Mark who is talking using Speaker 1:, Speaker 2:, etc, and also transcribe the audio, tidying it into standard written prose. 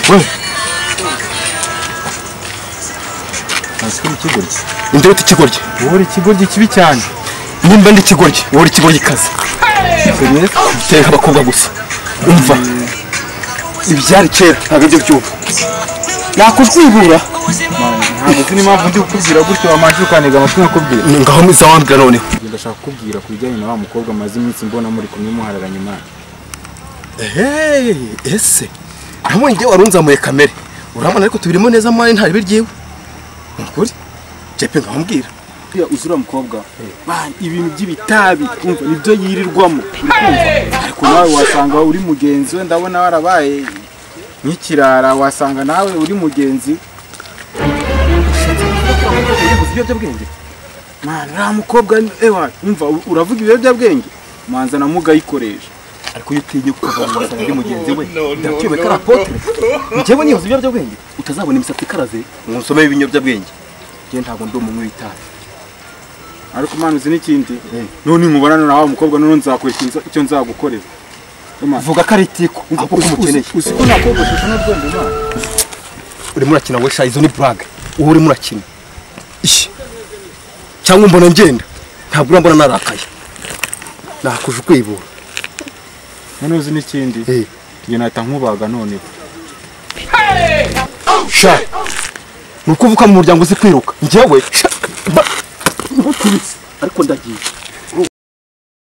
Speaker 1: We
Speaker 2: Nasi ikigoryi.
Speaker 1: Inde uti ikigoryi?
Speaker 2: Wowe uri ikigoryi kibi cyane.
Speaker 1: Nimba ndi ikigoryi, wowe uri ikigoryi kazi. Teka abakobwa gusa. Umva. Ibyari kera ntabwo ibyo byuba. Nakujwibura.
Speaker 2: Ntabwo uzi n'impamvu ndi kukubwira gutyo wamanje ukaniga amatwi nkakubwira.
Speaker 1: Ngaho miza wambwira noneho.
Speaker 2: Ndashaka kukubwira ku bijyanye na wa mukobwa amaze iminsi mbona muri kumwe muhararanye Imana.
Speaker 1: Ehe, ese. Namwe ngiye warunzamuye kamere. Urabona ariko tubirimo neza mwana ntari biryiwe. Ukuri? Jepe ngambwira.
Speaker 2: Iya uzura mukobwa. Man, ibintu by'ibitabi umva nibyo yirirwamo. Ariko nawe wasanga uri mugenzi we ndabona warabaye nk'ikirara wasanga nawe uri mugenzi.
Speaker 1: Ibiyobyabwenge.
Speaker 2: Man, ra mukobwa ewa umva uravuga ibiyobyabwenge. Manza na mugayikoresha.
Speaker 1: Ariko iyo utinye kukavuga wasanga ndi mugenzi we. Ndakiwe karapotre. Njyewe niyoza ibiyobyabwenge utazabona imisatsi ikaraze ngo nsome ibiyobyabwenge. Njye ntabwo ndi umunywi w'itabi.
Speaker 2: Ariko man uzi n'ikindi none nkubana nawe mukobwa none nzakwereka icyo nzagukorera.
Speaker 1: Vuga ko ari itiko ahubwo ko umukeneye.
Speaker 2: Uzi ko nakogoshesha n'urwembe man.
Speaker 1: Urimo urakina we sha izo ni blague. Uwo urimo urakina. Ishi. Cyangwa mbona ngenda ntabwo urambona narakaye. Nakuje kwibura.
Speaker 2: None uzi n'ikindi njye nahita nkubaga noneho.
Speaker 1: Sha. Nuko uvuka mu muryango uzi kwiruka. Njyewe ngukubise ariko ndagiye.